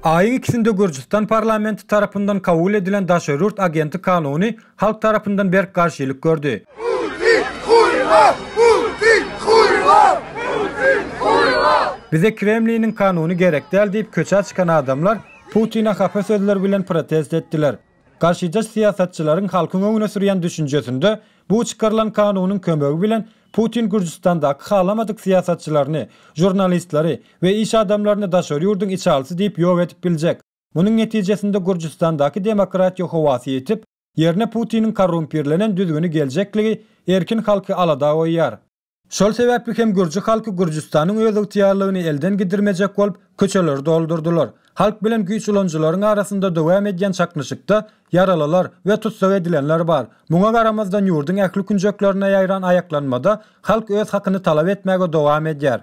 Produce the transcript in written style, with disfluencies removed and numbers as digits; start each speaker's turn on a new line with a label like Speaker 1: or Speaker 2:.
Speaker 1: Aýyň ikisinde Gürjüstan parlamenti tarapyndan kabul edilen daşary ýurt agenti kanuny halk tarapyndan berk garşylyk gördi. Bize Kremliniň kanuny gerek däl diýip köçä çykan adamlar Putine hapa sözler bilen protest etdiler. Garşydaş syýasatçylaryň halkyň öňüne sürýän düşünjesinde bu çykarylan kanunyň kömegi bilen Putin Gürjüstandaky halamadyk syýasatçylaryny, žurnalistleri we iş adamlaryny daşary ýurduň içalysy diýip ýok edip biljek. Munuň netijesinde Gürjüstandaky demokratiýa howasy ýitip, ýerine Putiniň korrumpirlenen düzgüni geljekligi erkin halky alada goýýar. Şol sebäpli hem gürji halky Gürjüstanyň özygtyýarlygyny elden gidirmejek bolup, köçeleri doldurdylar. Halk bilen güýç ulanyjylaryň arasynda dowam edýän çaknyşykda ýaralylar we tussag edilenler bar. Muňa garamazdan ýurduň ähli künjeklerine ýaýran aýaklanmada halk öz hakyny talap etmäge dowam edýär.